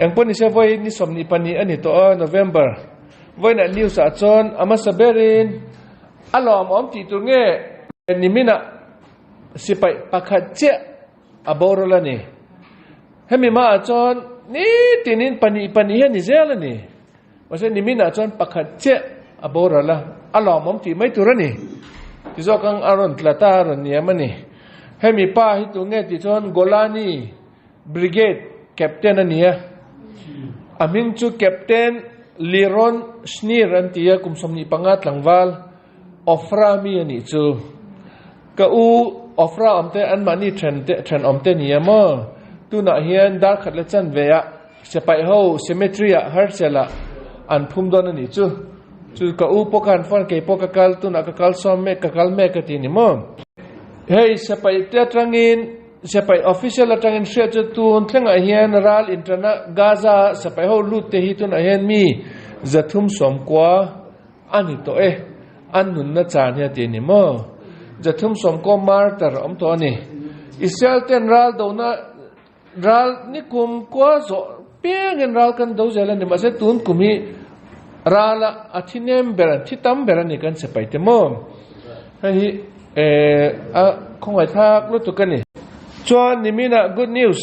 Engpawh nise vawi ni 22 a ni tawh a, November. Vawiinah news ah chuan a hmasa berin a lawmawm tih tur nge niminah sipai pakhat chiah a boral a ni. Hemi hmaah chuan nitinin pahnih pahnih hi a ni zel a ni. Mahse niminah chuan pakhat chiah a boral a, a lawmawm tih mai tur a ni. Ti zawk ang a rawn tla ta a rawn niam a ni. Hemi pa hi tu nge tih chuan Golani Brigade Captain a ni a. A hming chu Captain Liron Shnir an ti a, kum 25 tlangval Ofra mi a nih chu. Ka u Ofra awmte anmahni then te thenawmte ni a maw? Tunah hian dar khat la chan ve a. Sipai ho cemetery ah Herschel ah an phum dawn a nih chu. Chu ka u pawh khan phone kei pawh ka kal tunah ka kal sawm mek ka kal mek a ti ni maw. Hei sipai te atangin sipai official atangin hriat chu tun thlengah hian ral inṭana Gaza sipai ho lut te hi tunah hian mi 390 a ni tawh e. An nunna chan hi a ti ni maw. 390 martyr awm tawh a ni. Israel ten ral dona Ral ni kum kua zawh piangin ral kan do zel a ni, mahse tun kum hi rala a thi nem ber an thi tam ber a ni kan sipai te maw. Hei hi a khawngaih thlak lutuk a ni. Chuan niminah good news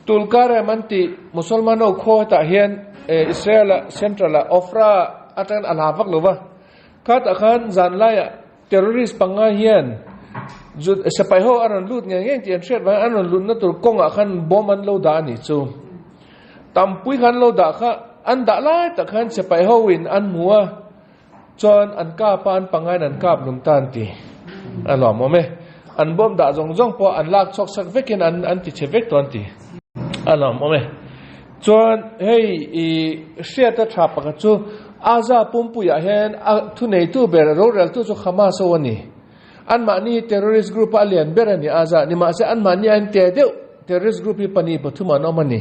Tulkarem an tih Musalman ho khaw hetah hian Israel ah central ah Ofra atangin a hla vak lo va, khatah khan zanlaiah Terrorist panga hian sipai ho a rawn lut ngei ngei tih an hriat vangin an rawn lutna tur kawngah khan bomb an lo dah a nih chu. Tampui khan lo dah kha an dah lai tak khan sipai ho in an hmu a, chuan an kap a, an pangain an kap lum ta an ti. A lawmawm e. An bomb dah zawng zawng pawh an lak chhuak sak vekin an an ti chhe vek tawh an ti. A lawmawm e. Chuan hei i hriata tha pakhat chu Aza pumpuiah hian a thuneitu ber roreltu chu Hamas ho a ni. Anmahni hi terrorist group a lian ber a ni Aza. Nimahse anmahni a inte deuh terrorist group hi pahnih pathum an awm a ni.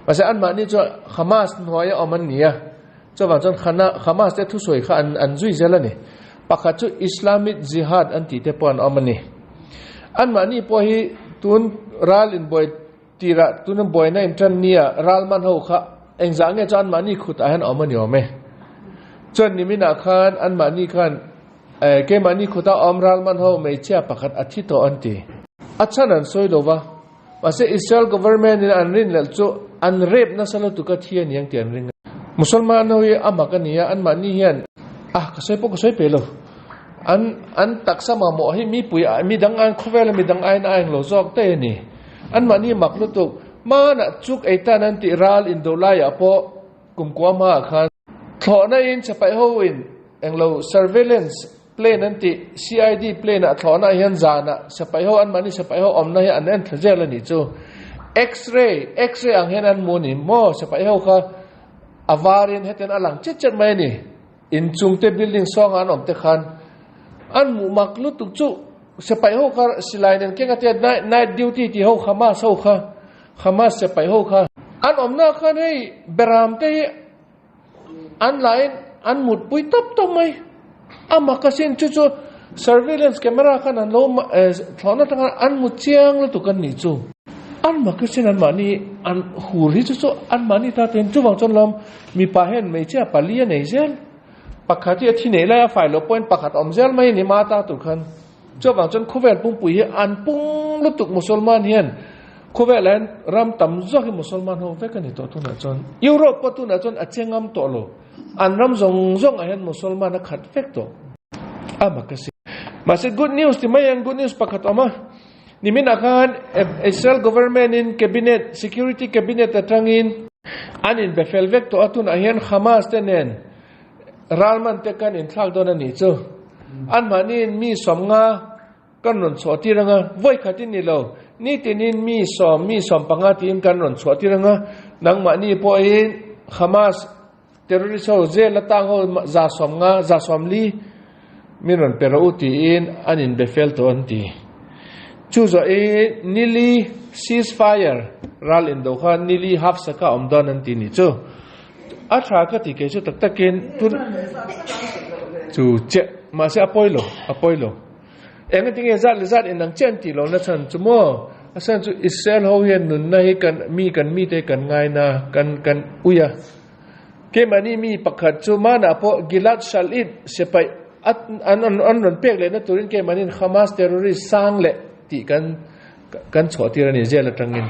Mahse anmahni chu Hamas hnuaia awm an ni a. Chuvang chuan Hamas te thusawi kha an zui zel a ni. Pakhat chu Islamic Jihad an tih te pawh an awm a ni. Anmahni pawh hi tun ral inbuai Tirah tuna buaina intan nia ralman ho kha engzah nge chu anmahni khutah hian awm a ni awm e. Chuan niminah khan anmahni khan keimahni khuta awm ralman ho hmeichhia pakhat a thi tawh an ti. A chhan an sawi lo va, mahse Israel government in an rinhlelh chu an rape nasa lutuk a thi a ni ang tih an ring a. Musalman ho hi a mak a ni a, anmahni hian ah ka sawi pawh ka sawi pe lo. An an taksa mamawh hi mipui midang an khawvela midang aiin a englo zawk daih a ni. Anmahni mak lutuk, hmanah chuk ei tan an tih ral indo laiah pawh kumkua hmaah khan thlawhna in chapaih ho in englo surveillance plane an tih CID plane ah thlawhna hian zanah chapaih ho anmahni chapaih ho awmna hi an en thla zel a nih chu. X-ray X-ray ang hian an hmu a ni maw chapaih ho kha a varin hetiang a lang chet chet mai a ni. Inchung te building sawngah an awm te khan an hmuh mak lutuk chu sipai ho kha silai nen keng atia night duty tih ho Hamas ho kha Hamas sipai ho kha an awmna khan hei beram te hi an lain an mutpui tawp tawp mai a mak asin chu chu surveillance camera khan an lo thlawhna atanga an mu chiang lutuk an nih chu. An mak asin an mahni an hur hi chu chu an mahni ta ten chuvang chuan lawm Mipa hian hmeichhia pali a nei zel. Pakhat hi a thi nei lai a fai loh pawhin pakhat awm zel mai a ni ma ta tur khan. Chuvang chuan khawvel pungpui hi an pung lutuk Musalman hian khawvelah hian ram tam zawk hi Musalman ho vek a ni tawh tunah chuan. Europe pawh tunah chuan a che ngam tawh lo. An ram zawng zawngah hian Musalman a khat vek tawh. A mak a si. Mahse good news ti mai ang good news pakhat awm a. Niminah khan Israel government in cabinet, security cabinet atangin an inbe fel vek tawh a, tunah hian Hamas te nen ralman te kan inthlak dawn a nih chu. Anmahniin mi 50 kan rawn chhuah tir anga, vawi khatin ni lo, nitinin mi 10, mi 15 tiin kan rawn chhuah tir anga, nangmahni pawhin Hamas terrorist ho jail atang ho 150, 140 min rawn pe rawh u tiin an inbe fel tawh an ti. Chu zawh i nili ceasefire ral indo kha nili half saka awm dawn an ti ni chu. A tha ka ti kei chu tak takin tun chu che mahse a pawi lo a pawi lo. Eng atinge zat leh zat inang che an tih lohna chhan chu maw? A chhan chu Israel ho hian nunna hi kan mi kan mite hi kan ngaina kan kan ui a. Keimahni mi pakhat chu manah pawh Gilad Shalit sipai an an rawn pek lehna turin keimahniin Hamas terrorist sang leh tih kan kan chhuah tir a ni jail atangin.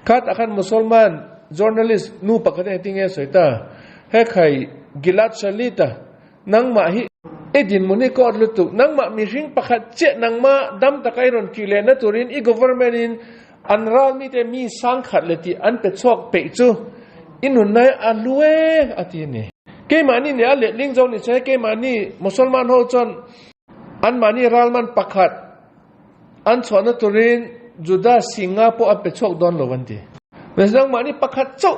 Khatah khan Musalman journalist nu pakhat engtin nge a sawi ta? He khai Gilad Shalit-a nangmah hi i dinhmun hi ka awt lutuk, nangmah mihring pakhat chiah nangmah dam taka i rawn kih lehna turin i government in An ral mite mi sangkhat le tih an pe chhuak peih chu i nunnai a lu e a ti a ni. Keimahni nih a letling zo ni se keimahni Musalman ho chuan anmahni ralman pakhat an chhuahna turin Juda singa pawh an pe chhuak dawn lo an ti. Nangmahni pakhat chauh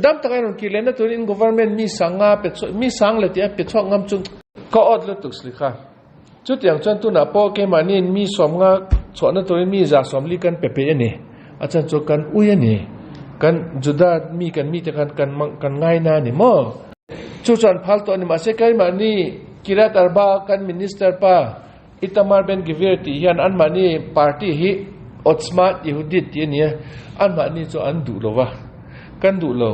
dam taka i rawn kir lehna turin government mi sanga pe chhuak mi sang le tih an pe chhuak ngam chu ka awt lutuk slikha. Chutiang chuan tunah pawh keimahniin mi sawmnga chhuahna turin mi 140 kan pe peih a ni. A chan chu kan ui a ni. Kan Juda mi kan mite khan kan kan ngaina a ni maw? Chu chuan phal tawh a ni. Mahse keimahni Kiryat Arba kan minister pa Itamar Ben Gvir tih hian anmahni party hi Otzma Yehudit tih a ni a, anmahni chu an duh lo va, kan duh lo.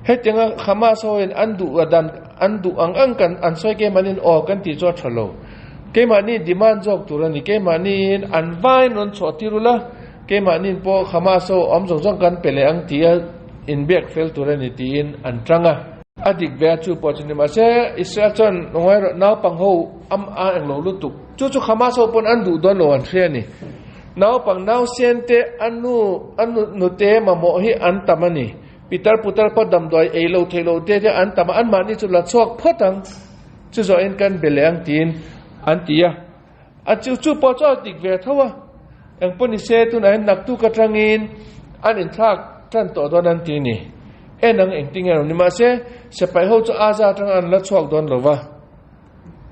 Hetianga Hamas hoin an duh dan An duh ang ang kan an sawi keimahniin aw kan tih chu a tha lo. Keimahni demand zawk tur a ni. Keimahniin an vain rawn chhuah tir ula, keimahniin pawh Hamas ho awm zawng zawng kan pe leh ang tia inbiak fel tur a ni tiin an tang a. A dik ve a chu pawh chu ni mahse Israel chuan ngawi rawh naupang ho am a englo lutuk. Chu chu Hamas ho pawn an duh dawn lo an hria a ni. Naupang nausen te a nu a nute mamawh hi an tam a ni. Pitar putar pawh damdawi ei lo thei lo te te an tam a, anmahni chu la chhuak phawt ang, chu zawhin kan be leh ang tiin an ti a. A chu chu pawh chu a dik ve tho a, engpawh ni se tunah hian naktuk atangin an inthlak tan tawh dawn an ti ni. En ang engtin nge ni mahse sipai ho chu Aza atanga an la chhuak dawn lo va,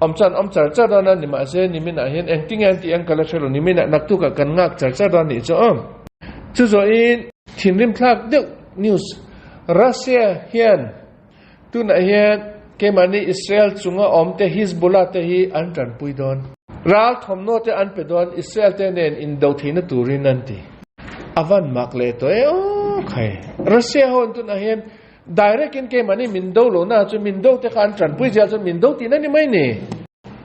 awm chuan awm char char dawn a ni mahse niminah hian engtin nge an tih ang ka la hre lo, niminah naktukah kan nghak char char dawn nih chu awm. Chu zawhin thinrim thlak deuh news Russia hian tunah hian keimahni Israel chunga awm te Hizbullah te hi an tanpui dawn. Ral thawmhnaw te an pe dawn Israel te nen indo theihna turin an ti. A van mak leh tawh e aw khai. Russia ho an tunah hian direct in keimahni min do lo na chu min do te kha an tanpui zel chuan min do tihna ni mai ni.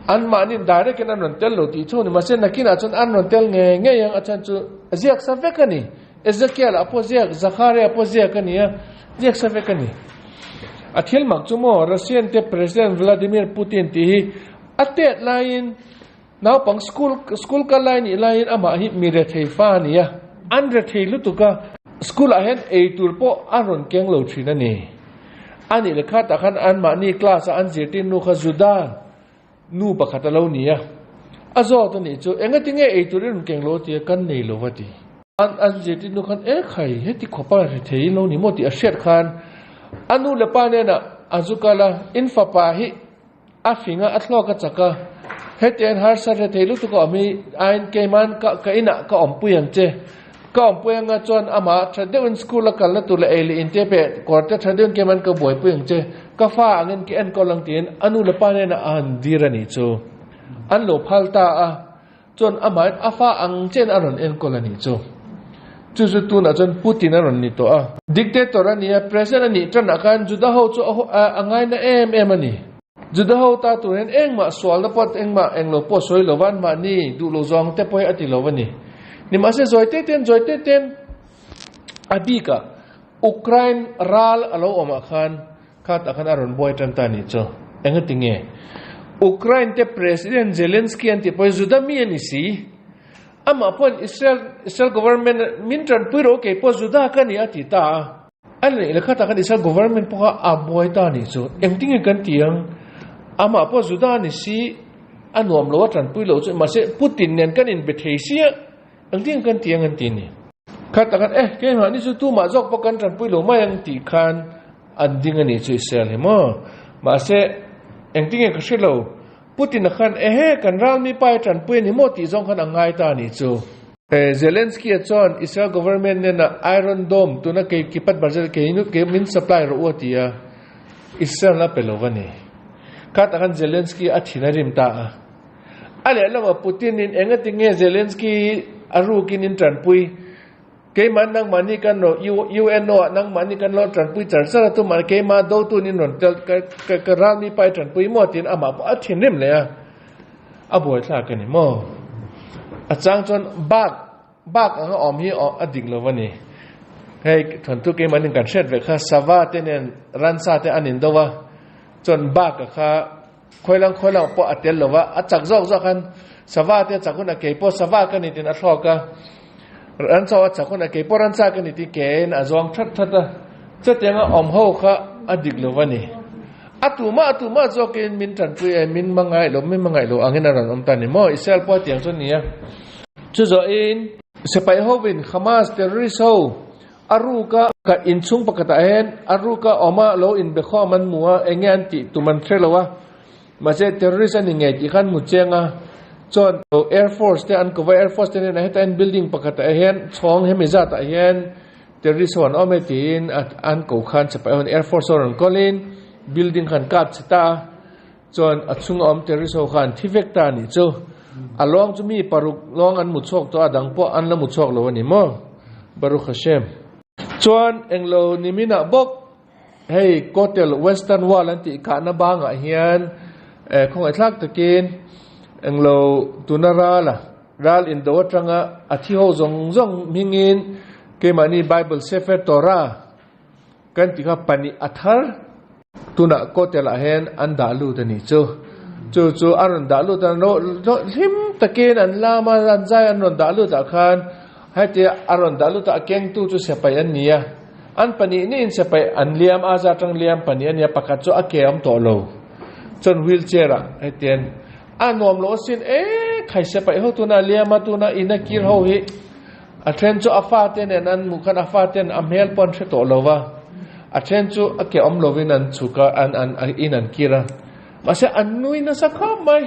Anmahniin direct in an rawn tel lo tih chu ni mahse nakinah chuan an rawn tel ngei ngei ang a chhan chu ziak sa vek a ni. Ezekiel ah pawh ziak, Zachariah pawh ziak a ni a, ziak sa vek a ni. A thil mak chu maw Russian te President Vladimir Putin tih hi a tet laiin naupang school school kal lai nih laiin amah hi mi rethei fa a ni a, an rethei lutuk a, school ah hian ei tur pawh a rawn keng lo thin a ni. A nih leh khatah khan anmahni class a an zirtir nu kha Juda nu pakhat a lo ni a, a zawt a nih chu engati nge ei tur i rawn keng lo a ti a, kan nei lo va ti. An an zirtir nu khan e khai heti khawpa hre thei lo ni maw tih a hriat khan a nu leh pa hnenah a zu kal a, in fapa hi a fing a, a thlawk a chak a, hetiang harsa hre thei lutuk a awm hi aiin keiman ka ka inah ka awmpui ang che, ka awmpui anga chuan amah tha deuhin school a kalna tur leh ei leh inte peh kawr te tha deuhin keiman ka buaipui ang che, ka fa angin ka enkawl ang tiin a nu leh pa hnenah a han dir a nih chu. An lo phal ta a. Chuan amahin a fa ang chen a rawn enkawl a nih chu. Chu chu tunah chuan Putin a rawn ni tawh a. Dictator a ni a, President a nih tanah khan Juda ho chu a ngaina em em a ni. Juda ho ta tur hian engmah sualna pawh engmah englo pawh sawi lo va, anmahni duh lo zawng te pawh hi a ti lo a ni. Nimahse zawi te ten zawi te ten a bikah Ukraine ral a lo awmah khan Khatah khan a rawn buai tan ta nih chu. Engati nge? Ukraine te President Zelensky an tih pawhin Juda mi a ni si. Amah pawhin Israel Israel government min tanpui rawh u kei pawh Juda ka ni a ti ta a. A leh leh khatah khan Israel government pawh kha a buai ta nih chu. Engti nge kan ti ang? Amah pawh Juda a ni si, a nuam lo a tanpui lo chu. Mahse Putin nen kan inbe thei sia. Engtin kan ti ang an ti ni. Khat takhan eh keimah ni chu tumah zawk pawh kan tanpui lo mai ang tih khan an ding a nih chu Israel hi maw. Mahse engtin nge ka hre lo Putin a khan ehe kan ral mi pa hi tanpui a ni maw tih zawng khan a ngai ta a nih chu. Zelensky a chuan Israel government nena Iron Dome tuna kei Kipat Barzel kei kei min supply rawh u a ti a, Israel a pe lo va ni. Khat takhan Zelensky a thin a rim ta a. A lehlamah Putin-in engati nge Zelensky a rukin in tanpui? Keimah nangmahni kan rawn UNO ah nangmahni kan lo tanpui char char a tumah keimah dotun in rawn tel ka ralmi pa i tanpui maw tiin amah pawh a thinrim leh a, a buaithlak a ni maw? A chang chuan bak bak anga awm hi a dik lo a ni. Hei thawnthu keimahni kan hriat vek kha sava te nen ransa te an indo a, chuan bak a kha Khawilang khawilang pawh a tel lo va, a chak zawk zawk khan sava te a chak hunah kei pawh sava ka ni tiin a thlawk a, ranchaw a chak hunah kei pawh rancha ka ni tiin kein a zawng that that a, chutianga awm ho kha a dik lo va ni. A tumah a tumah zawkin min tanpui e, min hmangaih lo, min hmangaih lo angin a rawn awm ta ni maw? Israel pawh hetiang chu a ni a. Chu zawhin sipai hovin Hamas terrorist ho A ruka ka inchhung pakhatah hian a ruka awma lo inbe khawm an hmu a, enge an tih tum an hre lo a, mahse terrorist a ni ngei tih khan hmu chiang a, chuan Air Force te an kova Air Force te hnenah heta hian building pakhatah hian chhawng hemi zatah hian terrorist ho an awm e tiin an ko khan chhepai ho Air Force ho rawn kawlin building kha an kap chhe ta a, chuan a chhunga awm terrorist ho kha an thi vek ta a nih chu. A lawng chu mi paruk lawng an mu chhuak tawh a, dang pawh an la mu chhuak lo a ni maw? Baruch Hashem. Chuan englo niminah bawk hei Kotel Western Wall an tih kahna bangah hian eh khawngaihthlak takin englo tuna rala ral indo atanga a thi ho zawng zawng hmingin keimahni Bible Sefer Torah Kan ti kha pahnih a thar. Tunah Kotel ah hian an dah lut a nih chu. Chu chu a rawn dah lut a, hlim takin an lam a, an zai an rawn dah lut ah khan hetia a rawn dah lut a, a kengtu chu sipai an ni a. An pahnih niin sipai an liam a, za tang liam pahnih a ni a, pakhat chu a ke a awm tawh lo. Chuan wheel chair ah hetian a nuam lo asin e khai sipai ho tuna liam a, tuna in a kir ho hi. A then chu a fate nen an hmuh khan a faten a hmel pawh an hre tawh lo va, a then chu a ke awm lovin an chhuk a, an an in an kir a. Mahse an nui nasa khawp mai.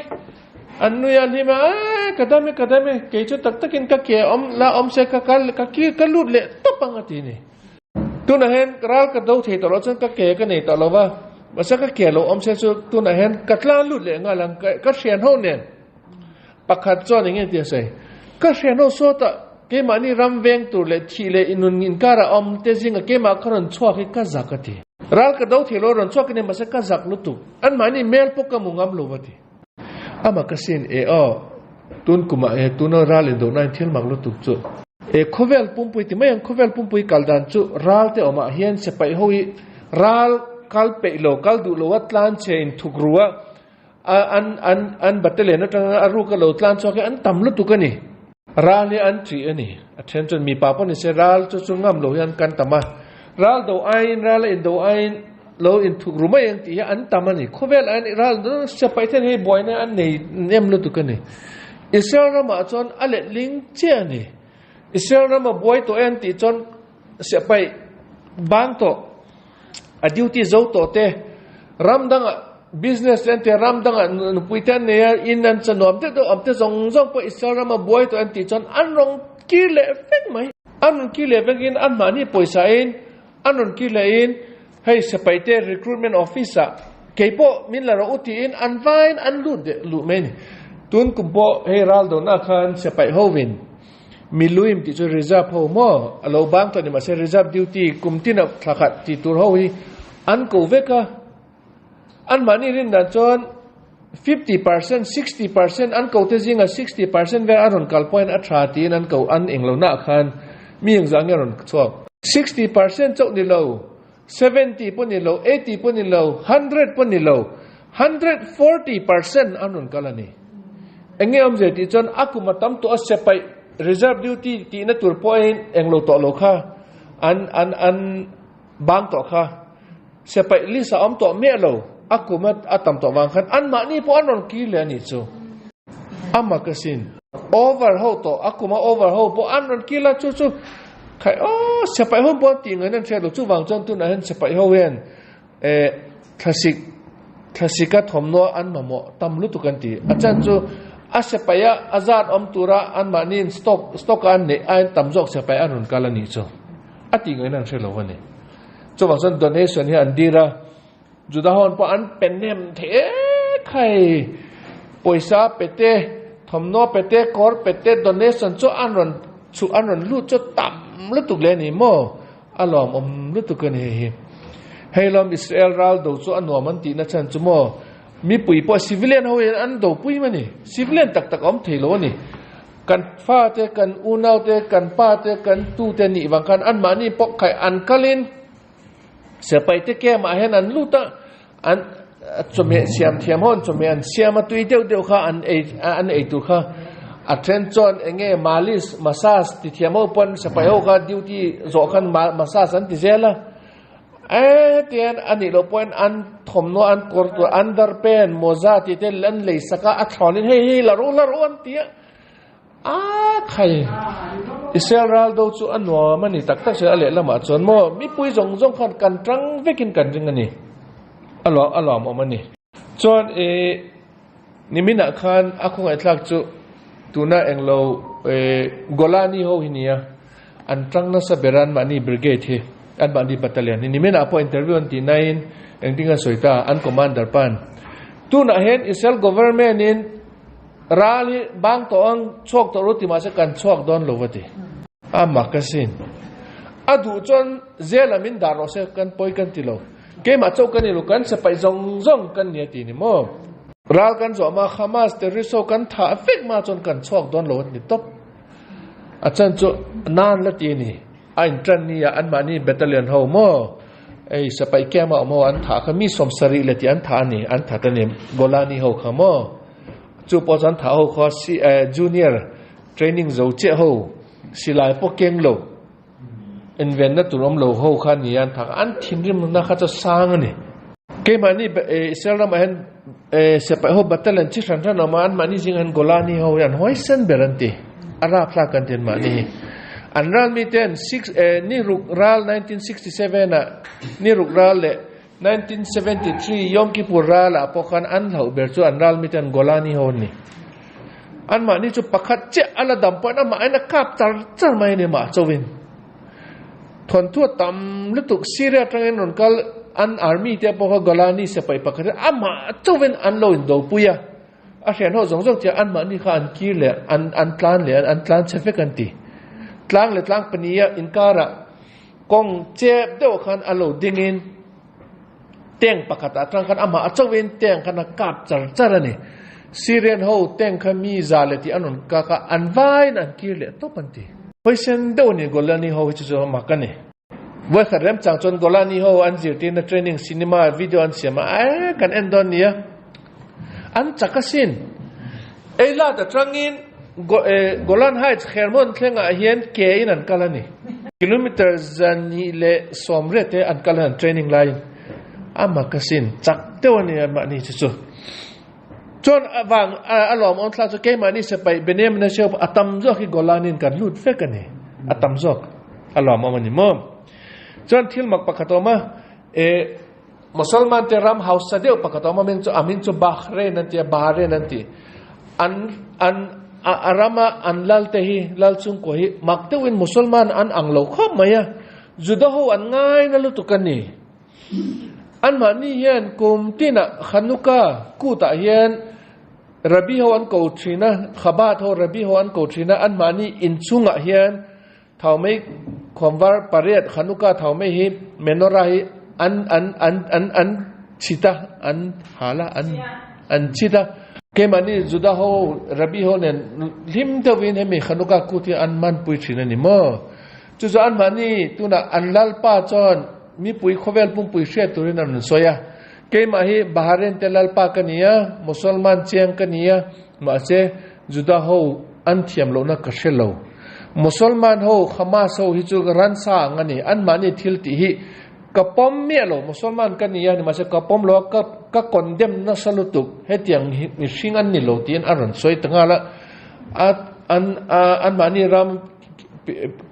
An nui a hlim a, Aii ka dam e, ka dam e, kei chu tak takin ka ke awm la awm se ka kal ka kir ka lut leh tawp ang a ti ni. Tunah hian ral ka do thei tawh lo chuan ka ke ka nei tawh lo va, mahse ka ke lo awm se chu tunah hian ka tlan lut leh nghal ang, ka hrian ho nen. Pakhat chuan eng nge tia sawi? Ka hrianho sawtah keimahni ram veng tur leh thih leh inun inkarah awm te zinga keimah ka rawn chhuak hi ka zak a ti. Ral ka do thei lo rawn chhuak ka ni mahse ka zak lutuk. Anmahni mel pawh ka hmu ngam lo a ti. Amah ka sin e aw, tun kumah e tuna ral indohna in thil mak lutuk chu. E khawvel pumpui ti mai ang, khawvel pumpui kal dan chu ral te awmah hian sipai ho hi ral kal peih lo, kal duh lo a tlan chhe inthuk ru a, A an an an batalion atanga a ruk a lo tlan chhuak hi an tam lutuk a ni. Ral hi an ṭih a ni. A then chuan mipa pawh ni se ral chu chu ngam lo hian kan tam a. Ral do aiin ral a indo aiin lo inthuk ru mai ang tih hi an tam a ni. Khawvel aiin ral siapaih ten hei buaina an nei nem lutuk a ni. Israel ramah chuan a letling chiah a ni. Israel rama buai tawh e an tih chuan siapaih bang tawh a duty zo tawh te ram dangah Business te an ti a, ram dangah nupui te an nei a, in an cha nuam deuh deuh awm te zawng zawng pawh Israel rama buai tawh an tih chuan an rawn kir leh vek mai. An rawn kir leh vekin an mahni pawisa in an rawn kir leh in hei sipai te recruitment office ah kei pawh min la rawh u tiin an vaiin an lut leh luh mai a ni. Tun kum pawh hei ral dawhna khan sipai hovin miluim tih chu reserve ho maw a lo bang tawh a ni mahse reserve duty kum tina thla khat tih tur ho hi an ko vek a. Anmahni rin dan chuan 50%, 60% an kote zinga 60% vel a rawn kal pawhin a tha tiin an ko an eng lo naah khan mi engzah nge a rawn chhuak? 60% chauh ni lo, 70 pawh ni lo, 80 pawh ni lo, 100 pawh ni lo, 140% an rawn kal a ni. Eng nge awmzia tih chuan a kum a tam tawh a sepaih reserve duty tihna tur pawhin eng lo tawh lo kha an an an bang tawh kha. Siapaih list a awm tawh miah lo, a kum a tam tawh vang khan anmahni pawh an rawn kir leh a nih chu. A mak asin. Over ho tawh, a kum a over ho pawh an rawn kir la chu chu khai aw siapaih ho pawh an tih ngaihna an hriat lo chuvang chuan tunah hian siapaih ho hian eh thlasik thlasika thawmhnaw an mamawh tam lutuk an ti. A chan chu a siapaih a a zat awm tura anmahniin stock stock a an neih aiin tam zawk siapaih an rawn kal a nih chu. A tih ngaihna an hre lo a ni. Chuvang chuan donation hi an dir a, Juda ho pawh an pe nem thei e khai. Pawisa pe te, thawmhnaw pe te, kawr pe te, donation chu an rawn Chhuk an rawn lut chu tam lutuk leh a ni maw? A lawmawm lutuk a ni hei hi. Hei lawm Israel ral do chu a nuam an tihna chhan chu maw? Mipui pawh civilian ho hian an do pui mai a ni. Civilian tak tak a awm thei lo a ni. Kan fate, kan unaute, kan pate, kan tute nih vang khan anmahni pawh khaih an kalin Sipai te camp ah hian an lut a, an chawhmeh siam thiam ho an chawhmeh an siam a, tui deuh deuh kha an ei an ei tur kha a then chuan eng nge malis massage ti thiam ho pawn sipai ho kha duty zawh khan massage an ti zel a, hetiang a nih loh pawhin an thawmhnaw an kawr tur underpant mawza tih te an lei sak a, a thlawnin hei hei la rawh la rawh an ti a. A khai! Israel ral do chu a nuam a ni tak tak a lehlamah chuan maw mipui zawng zawng khan kan tang vekin kan ring a ni. A lawm a lawmawm a ni. Chuan ih niminah khan a khawngaihthlak chu tuna englo ih Golani ho hi nia an tang nasa ber a anmahni brigade hi anmahni battalion hi niminah pawh interview an tih nain engtin an sawi ta an commander pan tunah hian Israel government in Ral hi bang tawh ang, chhuak tawh ru ti mahse kan chhuak dawn lo va ti. A mak asin. A duh chuan zel a min dah rawh se kan pawi kan ti lo. Keimah chauh kan ni lo, kan che paih zawng zawng kan ni a ti ni maw. Ral kan zawh ma Hamas terrorist ho kan thah vek ma chuan kan chhuak dawn lo a ti tawp. A chan chu nan la ti a ni. A intan ni a anmahni battalion ho maw ei sipai camp a awm ho an thah kha mi 70 leh tih an thah a ni, an that a ni Golani ho kha maw. Chu pawh chuan thah ho kha si junior training zo chiah ho silai pawh keng lo invenna tur awm lo ho kha ni an thah an thinrim na kha chu sang a ni. Keimahni Israel ramah hian sipai ho battalion chi hran hran a awm a, anmahni zingah hian Golani ho hi an huaisen ber an ti, a rapthlak an ti anmahni hi. An ral miten six ni ruk ral 1967 ah ni ruk ral leh 1973 Yom Kippur ralah pawh khan an hlauh ber chu an ral miten Golani ho an ni. Anmahni chu pakhat chiah a la dam pawhin amah in a kap char char mai a ni mah chauhin. Thawnthu a tam lutuk Syria atangin rawn kal an army te pawh kha Golani sipai pakhat hi amah chauhin an lo indopui a, a hrian ho zawng zawng chiah anmahni kha an kir leh an an tlan leh an tlan chhe vek an ti. Tlang leh tlang pahniha inkarah kawng chep deuh khan a lo dingin tank pakhat atang khan amah chauhin tank khan a kap char char a ni. Syrian ho tank kha mi za leh tih an rawn kak a, an vaiin an kir leh tawp an ti. Hawisan deuh a ni Golani ho hi chu chu mak a ni. Vawikhat remchang chuan Golani ho an zirtirna training cinema video an siam a, eh kan en dawn nia. An chak asin. Eilat atangin Golan Heights Hermon thlengah hian ke in an kal a ni. Kilometer 280 te an kal a an training laiin. A mak asin. Chak deuh a ni mahni chu chu. Chuan avang a lawmawm thlak chu keimahni sipai Benjamin a hriau a tam zawk hi Golanin kan lut vek a ni. A tam zawk a lawmawm a ni maw. Chuan thil mak pakhat a awm a, e Mosolman te ram hausa deuh pakhat a awm a, min chu a min chu Bahrain an ti a, Bahrain an ti. An an a rama an lal te hi lal chhungkua hi mak deuhin Mosolman an ang lo khawp mai a, Juda ho an ngai na lutuk a ni. Anmahni hian kum tinah Hanukkah kutah hian Rabbi ho an ko thin a, Chabad ho Rabbi ho an ko thin a, anmahni inchungah hian Thaumei khuamvar pariat Hanukkah Thaumei hi menorah hi an an an an an chhit a, an hal a, an an chhit a. Keimahni Juda ho Rabbi ho nen hlim deuhin hemi Hanukkah kut hi an manpui thin a ni maw? Chu chu anmahni tunah an Lalpa chuan mipui khawvel pumpui hriat turin a rawn sawi a, Keimah hi Bahrain te Lalpa ka ni a, Mosolman chiang ka ni a, mahse Juda ho an thiam lohna ka hre lo. Mosolman ho Hamas ho hi chu ransa ang a ni, anmahni thil tih hi ka pawm miah lo, Mosolman ka ni a, nimahse ka pawm lo a, ka ka condemn nasa lutuk, hetiang hi mihring an ni lo tiin a rawn sawi ta nghal a, a an anmahni ram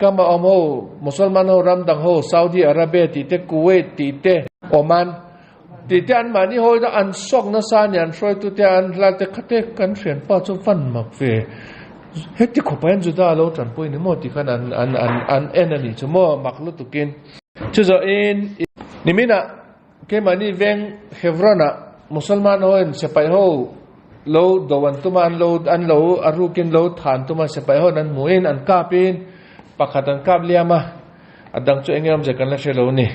Kama awm ho, Musalman ho ram dang ho, Saudi Arabia tih te, Kuwait tih te, Oman tih te anmahni ho ina an sawk nasa a ni, an hruaitu te an hla te kha te kan hrianpa chu van mak ve. Heti khawpah hian Juda a lo tanpui ni maw tih khan an an an an en a nih chu maw mak lutukin. Chu zawhin niminah Keimahni veng Hebron-ah Musalman hoin sipai ho lo do an tum a, an lo an lo a rukin lo than tum a, sipai hoin an hmuhin an kapin. Pakhat an kap liam a, a dang chu enge awmzia kan la hre lo ni.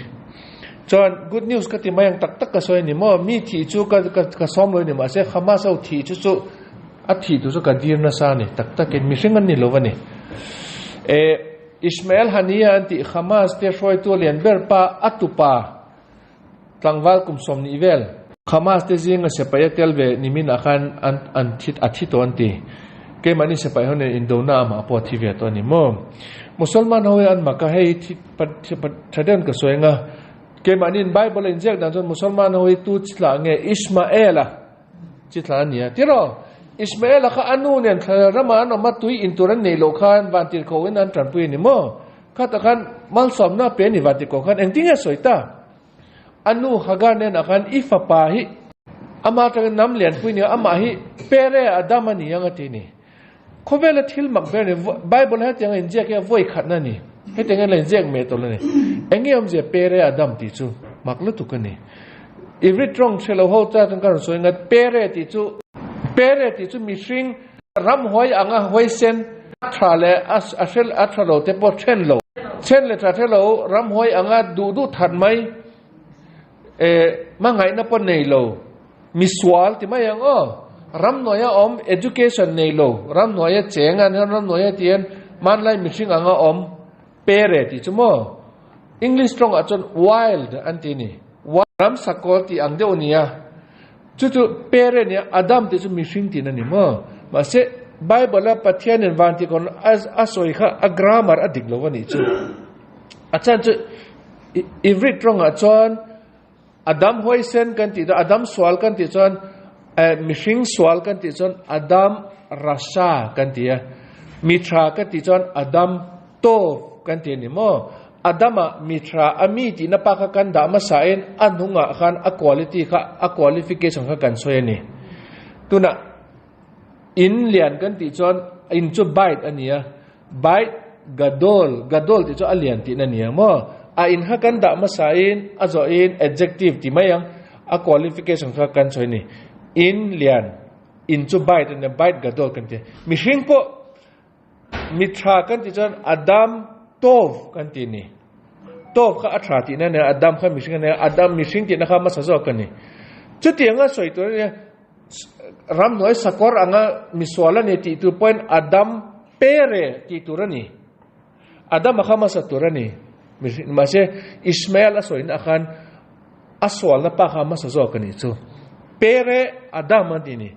Chuan good news ka ti mai ang tak tak ka sawi a ni maw, mi thih chu ka ka ka sawm lo a ni mahse Hamas ho thih chu chu a thih tur chu ka dir nasa a ni tak takin mihring an ni lo a ni. Eh Ismail Haniyeh an tih Hamas te hruaitu lian ber pa a tupa Tlangval kum 20 vel. Hamas te zinga sipai a tel ve nimin ah khan an an thi a thi tawh an ti. Keimahni sipai ho nen indona amah pawh a thi ve tawh a ni maw? Musalman ho hi an mak a, hei thi pa thi pa tha deuhin ka sawi anga keimahniin Bible a inziak dan chuan Musalman ho hi tu chi tlah nge Ishmael-a chi thlah a ni a tiraw? Ishmael-a kha a nu nen thla ramah an awm a, tui in tur an neih loh khan vantirhkoh in an tanpui a ni maw? Khatah khan malsawmna a pe a ni vantirhkoh khan engtin nge a sawi ta? A nu Hagar hnenah khan i fapa hi amah atangin hnam lianpui nia amah hi Pere Adam a ni ang a ti a ni. Khawvela thil mak ber a ni. Bible hetiang a inziak hi a vawi khatna a ni. Hetiang hian la inziak meh tawh lo a ni. Eng nge awmzia Pere Adam tih chu mak lutuk a ni. Ivrit tawng hre lo ho ta chuan ka rawn sawi ngat Pere tih chu Pere tih chu mihring ramhuai anga huaisen a tha leh a hre a tha lo te pawh then lo. Then leh tha hre lo ramhuai anga duh duh that mai eh hmangaihna pawh nei lo misual ti mai ang aw. Ramhnuaia awm education nei lo ramhnuaia cheng an hian ramhnuaia ti hian hmanlai mihring anga awm pere tih chu maw English tawngah chuan wild an ti a ni. Ramsakawl tih ang deuh a ni a. Chu chu pere nia Adam tih chu mihring tihna ni maw? Mahse Bible a Pathianin van tih kawn a sawi kha a grammar a dik lo a nih chu. A chhan chu Ivrit rawngah chuan Adam huaisen kan tih chuan Adam sual kan tih chuan mihring sual kan tih chuan Adam rasha kan ti a. Mi tha kan tih chuan Adam Tov kan ti a ni maw? Adama mithra a mi tihna pa kha kan dah hmasain a hnungah khan a quality kha a qualification kha kan sawi a ni. Tunah in lian kan tih chuan in chu bait a ni a, bait gadol, gadol tih chu a lian tihna a ni ang maw? A in kha kan dah hmasain a zawhin adjective ti mai ang a qualification kha kan sawi a ni. In lian, in chu bait a ni a, bait gadol kan ti a. Mihring pawh Mi tha kan tih chuan Adam Tov kan tih a ni. Tov kha a tha tihna a ni a, Adam kha mihring a ni a, Adam mihring tihna kha hmasa zawk a ni. Chutianga sawi tur a nia, ramhnuai sakawr anga misual a ni tih tur pawhin Adam Pere tih tur a ni. Adama kha hmasa tur a ni. Mahse, Ishmael a sawina khan a sualna pa kha hmasa zawk a nih chu. Pere Adam a tih a ni.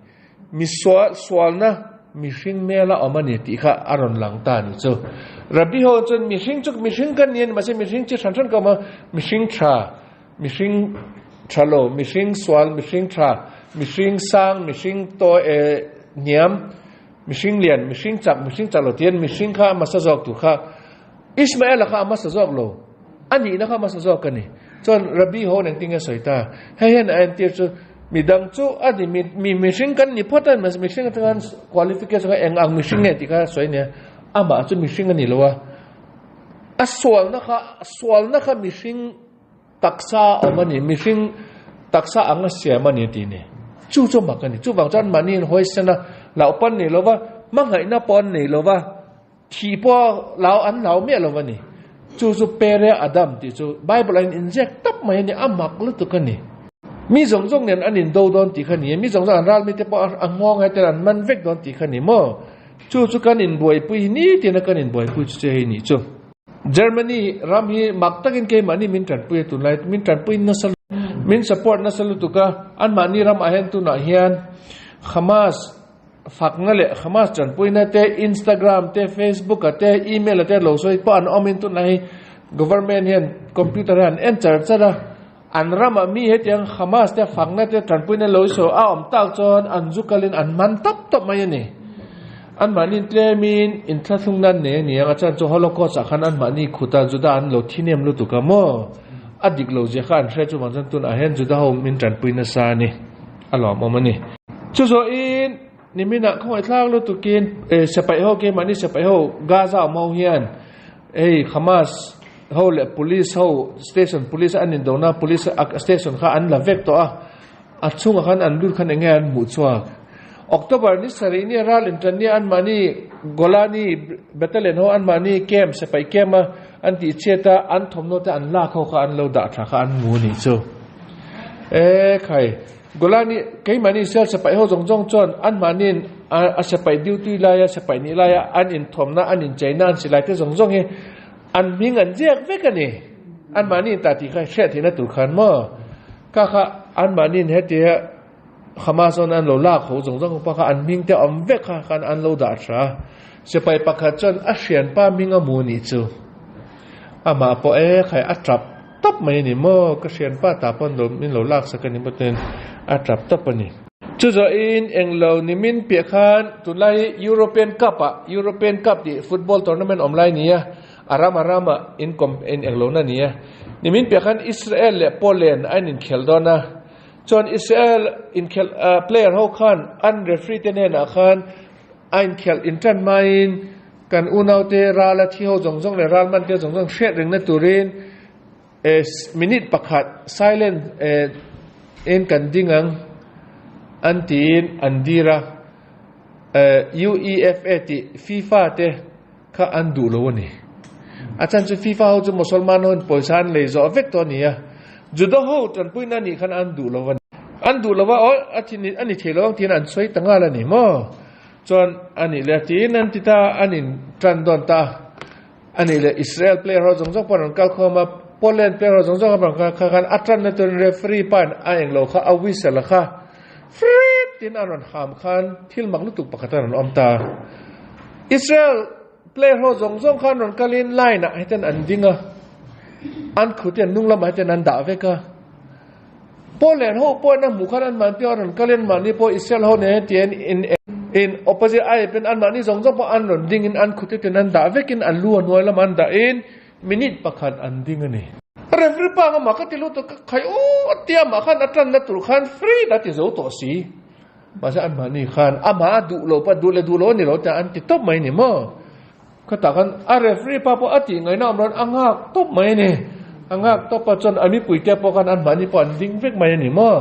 Mi sual, sualna mihring mela awm a ni tih kha a rawn lang ta a ni chu. Rabbi ho chuan mihring chu mihring kan ni a ni, mahse mihring chi hran hran ka awm a, mihring tha, mihring tha lo, mihring sual, mihring tha, mihring sang, mihring tawi eh hniam, mihring lian, mihring chak, mihring chak lo tiin mihring kha a hmasa zawk tur kha Ishmael-a kha a hmasa zawk lo, a nihna kha a hmasa zawk a ni. Chuan Rabbi ho engtin nge sawi ta? Hei hian a entir chu midang chu a ni, mi mihring kan ni phawt a, mihring atanga qualification kha eng ang mihring nge tih kha sawi a nia, amah chu mihring a ni lo a, a sualna kha sualna kha mihring taksa awm a ni, mihring taksa anga siam a ni tih a ni. Chu chu mak a ni. Chuvang chuan mahni inhawisan a, hlauhpan nei lo va, hmangaihna pawh an nei lo va, Thih pawh lau an lau miah lo a ni. Chu chu Pere Adam tih chu Bible ah in inziak tap mai a ni, a mak lutuk a ni. Mi zawng zawng nen an indo dawn tih kha ni e, mi zawng zawng an ral mite pawh a nghawng hai ten an man vek dawn tih kha ni maw? Chu chu kan inbuaipui hi nitin a kan inbuaipui chu che hei nih chu. Germany ram hi mak takin keimahni min tanpui a tunlai min tanpui nasa min support nasa lutuk a, anmahni ramah hian tunah hian Hamas Fakna leh Hamas tanpuina te, Instagram te, Facebook ah te, email ah te lo sawi pawh an awm in tunlai hi government hian computer hian an en char char a, an ramah mi hetiang Hamas te fakna te tanpuina lo sawi a awm tak chuan an zu kalin an man tawp tawp mai a ni. Anmahni tlemin inthlahlung nan nei a ni ang a chan chu Holocaust ah khan anmahni khuta Juda an lo thi nem lutuk a maw? A dik lo zia kha an hre chuvang chuan tunah hian Juda ho min tanpui nasa a ni. A lawmawm a ni. Chu zawhin niminah khawngaihthlak lutukin sipai ho keimahni sipai ho Gaza awm ho hian hei Hamas ho leh police ho station police an indona police station kha an la vek tawh a, a chhungah khan an lut khan eng nge an hmuh chhuak. October ni sarih ni ral intan ni anmahni Golani Battalion ho anmahni camp sipai camp a an tih chhiat a an thawmhnaw te an lak ho kha an lo dah tha kha an mu nih chu. E khai Golani keimahni Israel sipai ho zawng zawng chuan anmahniin a sipai duty laia sipai nih laia an inthawmna an incheina an silai te zawng zawng hi an hming an ziak vek a ni. Anmahni in ta tih kha hriat theihna tur khan maw ka kha anmahniin hetia Hamas chuan an lo lak ho zawng zawng pawh kha an hming te awm vek kha khan an lo dah tha a. Sipai pakhat chuan a hrianpa hming a mu nih chu amah pawh e khai a tap tawp mai a ni maw ka hrianpa ta pawn lo min lo lak sak a ni maw ten a tap tawp a ni. Chu zawhin englo nimin piah khan tunlai hi European Cup ah European Cup tih football tournament awm lai nia a ram a rama in kawm in englo na nia nimin piah khan Israel leh Poland a in inkhel dawn a. Chuan Israel inkhelh player ho khan an referee te hnenah khan a inkhelh intan hmain kan unaute rala thi ho zawng zawng leh ral man te zawng zawng hriat rengna turin minute pakhat silent in kan ding ang an tiin an dir a. UEFA tih FIFA te kha an duh lo a ni. A chhan chu FIFA ho chu Mosolman ho in pawisa an lei zawh vek tawh a ni a, Juda ho tanpuina anih khan an duh lo a ni. An duh lo a, aw a thin a ni thei lo ang tiin an sawi ta nghal a ni maw? Chuan a nih leh tiin an ti ta, an in tan dawn ta a nih leh Israel player ho zawng zawng pawh an rawn kal khawm a, Poland player ho zawng zawng pawh an rawn kal khan a tanna turin referee pa in a englo kha a whistle a kha Frit tiin a rawn ham khan thil mak lutuk pakhat a rawn awm ta. Israel player ho zawng zawng khan rawn kalin line ah hetian an ding a, an khut hi an hnung lamah hetian an dah vek a. Poland ho pawhin a hmuh khan anmahni pawh a rawn kalin mahni pawh Israel ho nen hetian in in opposite ai pawhin anmahni zawng zawng pawh an rawn dingin an khut hetian an dah vekin an lu a hnuai lamah an dahin Minute pakhat an ding a ni. Referee pa nga mah ka ti lut a, ka khai aw tia mah khan a tanna tur khan free ta ti zo tawh si. Mahse anmahni khan amah a duh lo pa duh leh duh lo a ni lo tia an ti tawp mai a ni maw. Khatah khan a referee pa pawh a tih ngaihna awm loin a nghak tawp mai a ni. A nghak tawp a chuan a mipuite pawh khan anmahni pawh an ding vek mai a ni maw.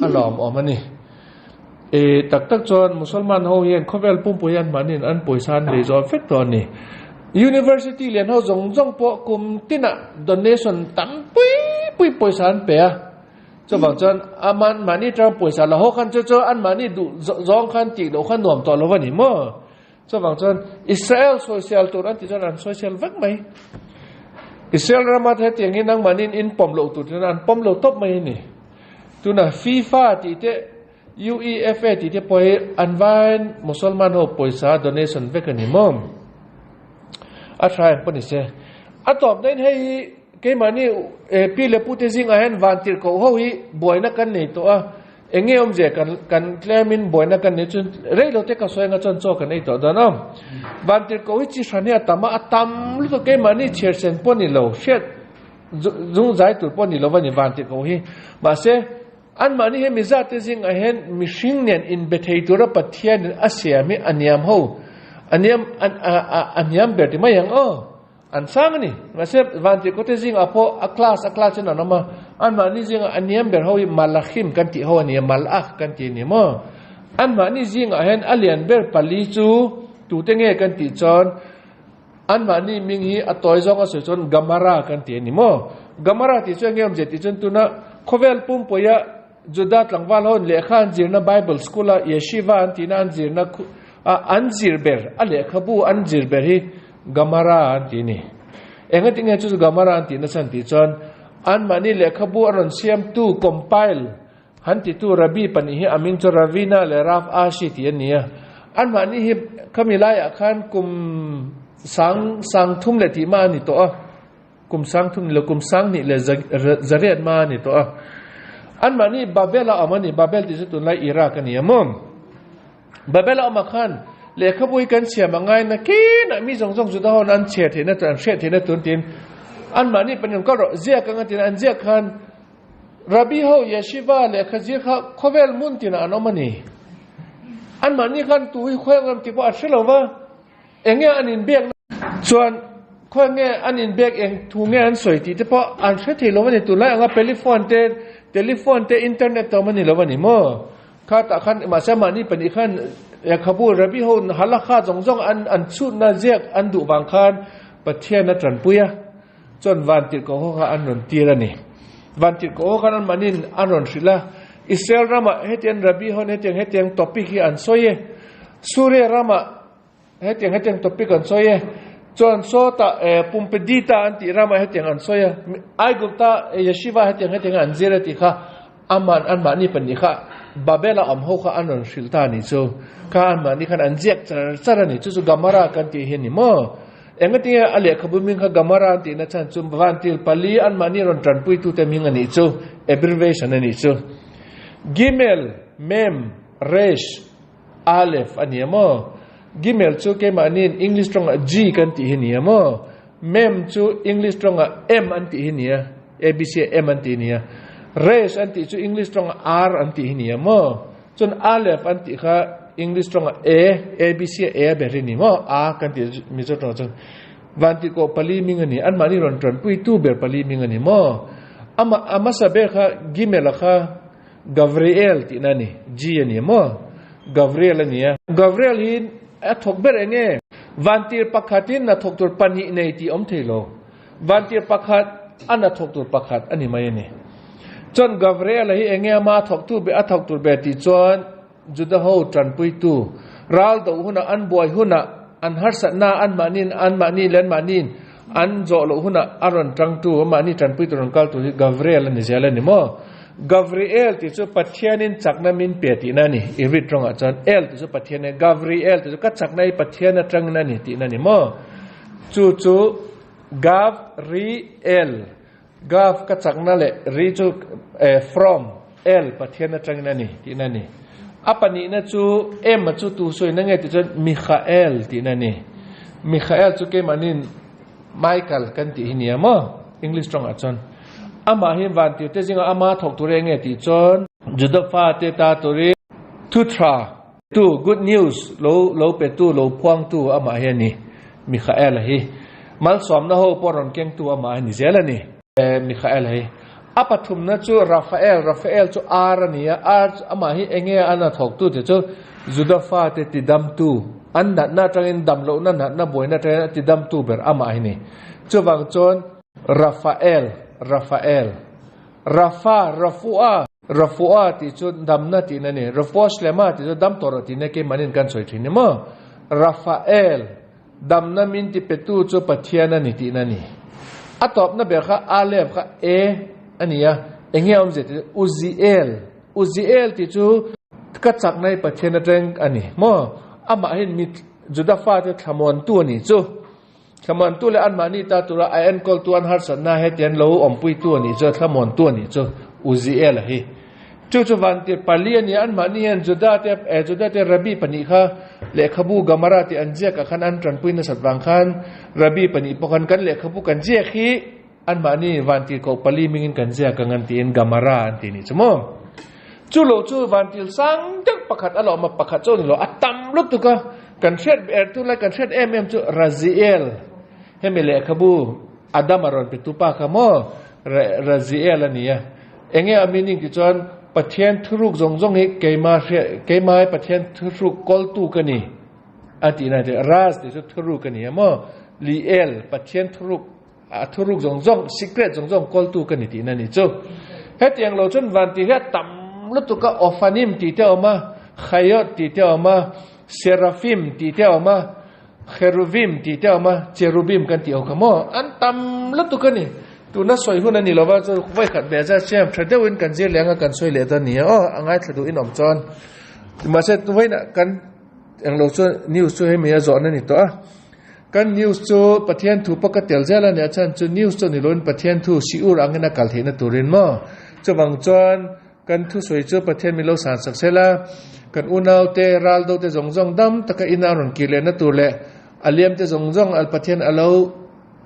A lawmawm a ni. E tak tak chuan Musalman ho hian khawvel pumpui anmahniin an pawisa an lei zawh vek tawh a ni. University lian ho zawng zawng pawh kum tinah donation tam pui pui pawisa an pe a. Chuvang chuan aman mahni tang pawisa la haw khan chu chu anmahni duh zawng khan tih loh kha nuam tawh lo a ni maw. Chuvang chuan Israel sawisel tur an tih chuan an sawisel vek mai. Israel rama te hetiang hi nangmahniin in pawm loh tur chuan an pawm lo tawp mai a ni. Tuna FIFA tih te UEFA tih te pawh hi an vain Musalman ho pawisa donation vek a ni maw? A tha em pawh ni se. A tawp dahin hei hi keimahni pi leh pu te zingah hian vantirhkoh ho hi buaina kan nei tawh a. Eng nge awmzia kan kan tlemin buaina kan nei chu rei lo te ka sawi anga chuan chaw kan ei tawh dawn a. Vantirhkoh hi chi hran hi a tam a, a tam lutuk keimahni chhiar sen pawh ni lo, hriat zung zai tur pawh ni lo va ni vantirhkoh hi. Mahse, anmahni hi mizate zingah hian mihring nen inbe thei tura Pathianin a siam hi a niam ho, a niam a niam ber ti mai ang aw. An sang a ni. Mahse, Vantirhkote zingah pawh a class a class in an awm a, anmahni zingah a niam ber ho hi Malachim kan tih ho a ni a, Malach kan ti a ni maw? Anmahni zingah hian a lian ber pali chu tute nge kan tih chuan anmahni hming hi a tawi zawng a sawi chuan Gamara kan ti a ni maw? Gamara tih chu eng nge awmzia tih chuan tuna khawvel pumpuia Juda tlangval ho lehkha an zirna Bible school a Yeshiva an tihna an zirna an zir ber a lehkhabu an zir ber hi Gamara an ti a ni. Engati nge chu chu Gamara an tihna chhan tih chuan anmahni lehkhabu a rawn siamtu compile han titu Rabbi pahnih hi a hming chu Ravina leh Rav Ashi tih an ni a. Anmahni hi khami laiah khan kum sang sang thum leh tih mah a ni tawh a. Kum sang thum ni lo, kum sang hnih leh zariat hma a ni tawh a. Anmahni Babel a awm a ni, Babel tih chu tunlai Iraq a ni a maw? Babel a awm ah khan lehkhabu hi kan siam a ngai nakinah mi zawng zawng Juda ho an chhiar theihna tur, an hriat theihna tur tiin anmahni pahnih an kal rawh, ziak anga tiin an ziak khan Rabbi ho Yeshiva lehkha zir kha khawvel hmun tinah an awm a ni. Anmahni khan tu hi khawi ang em tih pawh an hre lo va. Eng nge an inbiakna chuan khawi nge an inbiak eng thu nge an sawi tih te pawh an hre thei lo a ni. Tunlai anga peliphone te, telephone te, internet te awm a ni lo a ni maw? Kha tah khan mahse mahni pahnih khan lehkhabu Rabbi ho halakha zawng zawng an an chhutna ziak an duh vang khan Pathian a tanpui a, chuan vantirhkoh ho kha an rawn tir a ni. Vantirhkoh ho khan anmahniin an rawn hrilh a, Israel ramah hetiang Rabbi ho hetiang hetiang topic hi an sawi e, Suria ramah Hetiang hetiang topic an sawi e. Chuan sawtah eh Pumpedita an tih ramah hetiang an sawi a. Aigupta Yeshiva hetiang hetiang an zir a tih kha aman anmahni pahnih kha Babel a awm ho kha an rawn hrilh ta a nih chu. Kha anmahni khan an ziak char char a ni. Chu chu Gamara kan tih hi a ni maw? Engatinge a lehkhabu hming kha Gamara an tihna chhan chu Vantil pali anmahni rawn tanpuitute hming a nih chu. Abbreviation a nih chu. Gimel, Mem, Resh, Aleph a ni a maw? Gimel chu keimahniin English tawngah G kan tih hi ni a maw? Mem chu English tawngah M an tih hi ni a, ABC ah M an tih hi ni a. Resh an tih chu English tawngah R an tih hi ni a maw? Chuan Aleph an tih kha English tawngah A, ABC ah A a ber hi ni maw? A kan tih Mizo tawngah chuan Vantikoh pali ming a ni, anmahni rawn tanpuitu ber pali ming a ni maw? Amah a hmasa ber kha Gimel-a kha Gavriel tihna a ni, G a ni maw? Gavriel a ni a. Gavriel hi a thawk ber eng nge? Vantir pakhatin a thawk tur pahnih nei tih awm thei lo. Vantir pakhat a na thawk tur pakhat a ni mai a ni. Chuan Gavriel-a hi eng nge ama a thawk tu ber a thawk tur ber tih chuan Juda ho tanpuitu, ral do hunah an buai hunah an harsatna anmahniin anmahni leh anmahniin an zawh loh hunah a rawn tangtu anmahni tanpuitu rawn kal tur hi Gavriel a ni zel a ni maw? Gavriel tih chu Pathianin chakna min pe tihna a ni. I rit rawngah chuan El tih chu Pathian a ni, Gavriel tih chu ka chakna hi Pathian atangin a ni tihna a ni maw? Chu chu Gav-ri-el. Gav ka chakna leh ri chu from, El, Pathian atangin a ni tihna a ni. A pahnihna chu M a chu tu sawina nge tih chuan Michael tihna a ni. Michael chu keimahniin Michael kan tih hi nia maw English tawngah chuan. Amah hi vantirte zingah ama thawk tur eng nge tih chuan Juda fate ta turin thu tha tu, good news, lo lo petu, lo phuangtu amah hi a ni. Michael-a hi malsawmna ho pawh rawn kengtu amah a ni zel a ni. Michael-a hi a pathumna chu Raphael, Raphael chu ar a ni a, ar chu amah hi enge a na thawktu te chu Juda fate tidamtu, an natna atangin damlohna natna buaina atangin a tidamtu ber amah hi ni. Chuvang chuan Raphael, Raphael. Rafa, Rafua, Rafua tih chu damna tihna a ni. Rafua Shlema tih chu dam tawh rawh tihna keimahniin kan sawi thin ni maw? Rafael, damna min ti petu chu Pathian a ni tihna a ni. A tawpna ber kha Aleph kha E a ni a, eng nge a awmzia tih chu Uziel, Uziel tih chu ka chakna hi Pathian atang a ni maw? Amahin mi Juda fate thlamuantu a ni chu. Thlamuantu leh anmahni ta tura a enkawltu an harsatna hetiang lo awmpuitu a nih chu, thlamuantu a nih chu Uziel-a hi. Chu chu vantir pali a ni a, anmahni hian Juda-te, eh, Juda-te Rabbi pahnih kha lehkhabu Gamara tih an ziakah khan an tanpui nasat vang khan Rabbi pahnih pawh khan kan lehkhabu kan ziak hi anmahni vantir koh pali mingin kan ziak ang an tiin Gamara an ti nih chu maw. Chu lo chu vantil sang deuh pakhat a lawm a, pakhat chu a ni lo, a tam lutuk a, kan hriat er tunlai kan hriat em em chu Raziel, hemi lehkhabu Adama rawn pe tu pa kha maw Raziel a ni a, enge a meaning tih chuan Pathian thuruk zawng zawng hi keima hriat keimai Pathian thuruk kawltu ka ni a tihna a ni, Raz tih chu thuruk a ni a maw, Liel Pathian thuruk A thuruk zawng zawng, secret zawng zawng kawltu ka ni tihna ni chu. Hetiang lo chuan van tih hi a tam lutuk a, Ophanim tih te a awm a, Chayot tih te a awm a, Seraphim tih te a awm a, Cheruvim tih te a awm a, Cherubim kan tih ho kha maw? An tam lutuk a ni. Tuna sawi hun a ni lova, chu vawikhat ve zat siam tha deuhin kan zir leh anga kan sawi leh dawn ni a, aw a ngaithla duhin awm chuan. Mahse vawiinah kan englo chuan news chu hemi a zawhna ni tawh a. Kan news chu Pathian thu pawh ka tel zel a nia chhan chu news chu ni loin Pathian thu siur angin a kal theihna turin maw? Chuvang chuan kan thusawi chu Pathian min lo san sak sel a, kan unaute ral do te zawng zawng dam taka ina rawn kir lehna tur leh a liam te zawng zawng al Pathian a lo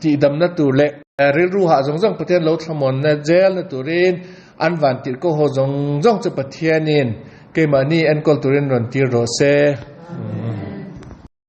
tihdamna tur leh rilru hah zawng zawng Pathian lo thlamuanna zelna turin an van tirh ko haw zawng zawng chu Pathianin keimahni enkawl turin rawn tir rawh se.